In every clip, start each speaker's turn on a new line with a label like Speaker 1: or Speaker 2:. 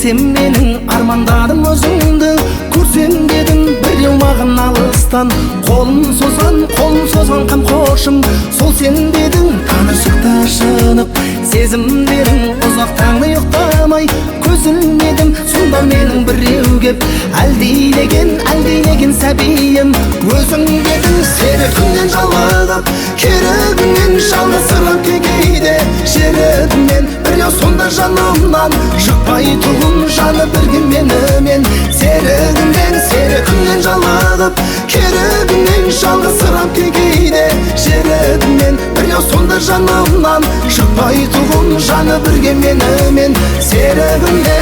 Speaker 1: Еңсем менің армандадым өзіңді, көрсем дедім біреу маған алыстан. Қолын созған, қолын созған қамқоршым, сол сен дедің. Танышықта шынып сезімдерің, ұзақ таңды ұйықтамай көз ілмедім. Сонда менің біреу кеп әлдилеген, әлдилеген сәбиім өзің дедің. Сері күннен жалығып, керігінен жалғызсырап кейде жерідім мен. Біреу сонда жанымнан шықпай тұғын, жаны бірге менімен. Серігімнен, сері күннен жалығып, керігінен жалғызсырап кейде жерідім мен. Біреу сонда жанымнан шықпай тұғын, жаны бірге менімен. Серігімнен.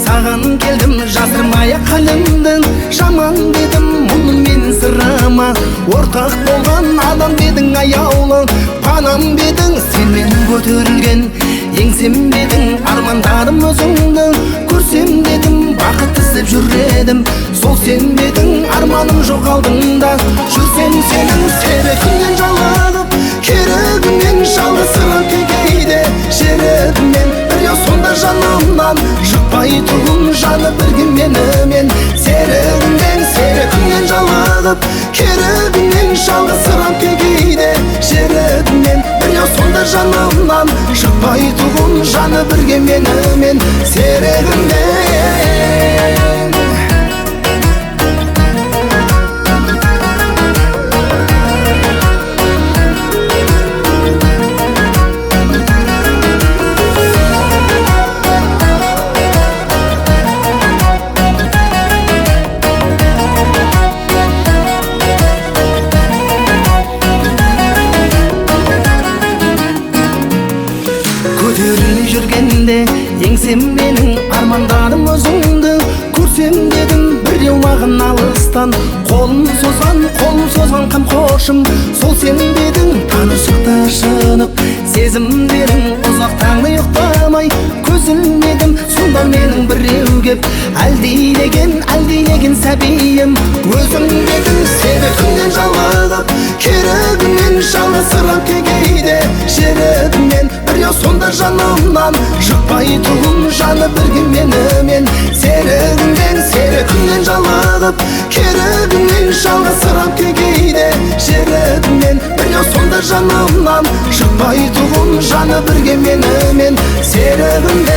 Speaker 1: Саған келдім, жасырмай-ақ халімді, жаман дедім, мұны мен сырыма. Ортақ болған адам дедің, аяулы панам дедің. Сен менің көтерілген еңсем дедің, армандадым өзіңді, көрсем дедім, бақыт іздеп жүр едім. Сол сен дедің, арманым жоқ алдыңда, жүрсем сенің. Сері күннен жалығып, керігінен жалғызсырап кейде жерідім мен. Біреу сонда жанымнан шықпай тұғын, жаны бірге менімен. Серігімнен, сері күннен жалығып, керігінен жалғызсырап кейде жерідім мен. Біреу сонда жанымнан шықпай тұғын, жаны бірге менімен. Серігімнен. Көтерілмей жүргенде еңсем менің, армандадым өзіңді, көрсем дедім біреу маған алыстан. Қолын созған, қолын созған қамқоршым, сол сен дедің. Танышықта шынып сезімдерің, ұзақ таңды ұйықтамай көз ілмедім. Сонда менің біреу кеп әлдилеген, әлдилеген сәбиім өзің дедің. Сері күннен жалығып, керігінен жалғызсырап кейде жерідім мен. Біреу сонда жанымнан шықпай тұғын, жаны бірге менімен. Серігімнен, сері күннен жалығып, керігінен жалғызсырап кейде жерідім мен. Біреу сонда жанымнан шықпай тұғын, жаны бірге менімен. Серігімнен.